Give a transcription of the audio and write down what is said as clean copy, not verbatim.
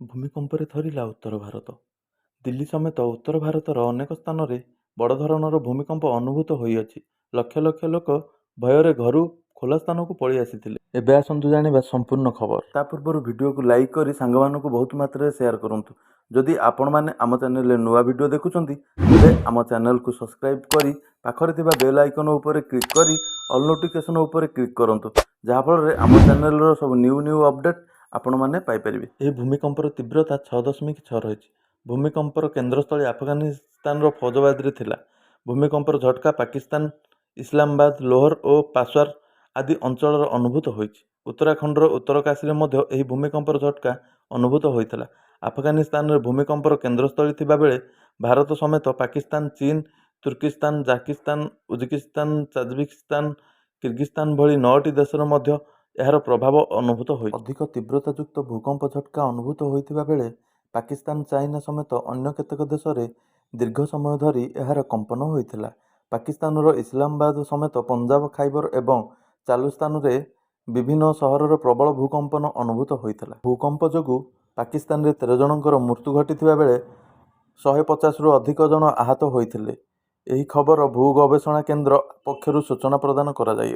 ଭୂମିକମ୍ପରେ ଥରିଲା ଉତ୍ତର ଭାରତ। ଦିଲ୍ଲୀ ସମେତ ଉତ୍ତର ଭାରତର ଅନେକ ସ୍ଥାନରେ ବଡ଼ ଧରଣର ଭୂମିକମ୍ପ ଅନୁଭୂତ ହୋଇଅଛି। ଲକ୍ଷ ଲକ୍ଷ ଲୋକ ଭୟରେ ଘରୁ ଖୋଲା ସ୍ଥାନକୁ ପଳେଇ ଆସିଥିଲେ। ଏବେ ଆସନ୍ତୁ ଜାଣିବା ସମ୍ପୂର୍ଣ୍ଣ ଖବର। ତା ପୂର୍ବରୁ ଭିଡ଼ିଓକୁ ଲାଇକ୍ କରି ସାଙ୍ଗମାନଙ୍କୁ ବହୁତ ମାତ୍ରାରେ ସେୟାର କରନ୍ତୁ। ଯଦି ଆପଣମାନେ ଆମ ଚ୍ୟାନେଲରେ ନୂଆ ଭିଡ଼ିଓ ଦେଖୁଛନ୍ତି, ତେବେ ଆମ ଚ୍ୟାନେଲକୁ ସବସ୍କ୍ରାଇବ୍ କରି ପାଖରେ ଥିବା ବେଲ୍ ଆଇକନ୍ ଉପରେ କ୍ଲିକ୍ କରି ଅଲ୍ ନୋଟିଫିକେସନ୍ ଉପରେ କ୍ଲିକ୍ କରନ୍ତୁ, ଯାହାଫଳରେ ଆମ ଚ୍ୟାନେଲର ସବୁ ନ୍ୟୁ ନ୍ୟୁ ଅପଡ଼େଟ୍ ଆପଣମାନେ ପାଇପାରିବେ। ଏହି ଭୂମିକମ୍ପର ତୀବ୍ରତା 6.6 ରହିଛି। ଭୂମିକମ୍ପର କେନ୍ଦ୍ରସ୍ଥଳୀ ଆଫଗାନିସ୍ତାନର ଫୌଜାବାଦରେ ଥିଲା। ଭୂମିକମ୍ପର ଝଟକା ପାକିସ୍ତାନ ଇସଲାମାବାଦ, ଲାହୋର ଓ ପେଶାୱର ଆଦି ଅଞ୍ଚଳରେ ଅନୁଭୂତ ହୋଇଛି। ଉତ୍ତରାଖଣ୍ଡର ଉତ୍ତରକାଶୀରେ ମଧ୍ୟ ଏହି ଭୂମିକମ୍ପର ଝଟକା ଅନୁଭୂତ ହୋଇଥିଲା। ଆଫଗାନିସ୍ତାନରେ ଭୂମିକମ୍ପର କେନ୍ଦ୍ରସ୍ଥଳୀ ଥିବା ବେଳେ ଭାରତ ସମେତ ପାକିସ୍ତାନ, ଚୀନ, ତୁର୍କିସ୍ତାନ, ଜାକିସ୍ତାନ, ଉଜବେକିସ୍ତାନ, ତାଜିକିସ୍ତାନ, କିର୍ଗିସ୍ତାନ ଭଳି ନଅଟି ଦେଶରେ ମଧ୍ୟ ଏହାର ପ୍ରଭାବ ଅନୁଭୂତ ହୋଇଛି। ଅଧିକ ତୀବ୍ରତାଯୁକ୍ତ ଭୂକମ୍ପ ଝଟକା ଅନୁଭୂତ ହୋଇଥିବା ବେଳେ ପାକିସ୍ତାନ, ଚାଇନା ସମେତ ଅନ୍ୟ କେତେକ ଦେଶରେ ଦୀର୍ଘ ସମୟ ଧରି ଏହାର କମ୍ପନ ହୋଇଥିଲା। ପାକିସ୍ତାନର ଇସଲାମାବାଦ ସମେତ ପଞ୍ଜାବ, ଖାଇବର ଏବଂ ବାଲୁଚିସ୍ତାନରେ ବିଭିନ୍ନ ସହରରେ ପ୍ରବଳ ଭୂକମ୍ପନ ଅନୁଭୂତ ହୋଇଥିଲା। ଭୂକମ୍ପ ଯୋଗୁଁ ପାକିସ୍ତାନରେ 13 ଜଣଙ୍କର ମୃତ୍ୟୁ ଘଟିଥିବା ବେଳେ 150ରୁ ଅଧିକ ଜଣ ଆହତ ହୋଇଥିଲେ। ଏହି ଖବର ଭୂ ଗବେଷଣା କେନ୍ଦ୍ର ପକ୍ଷରୁ ସୂଚନା ପ୍ରଦାନ କରାଯାଇଅଛି।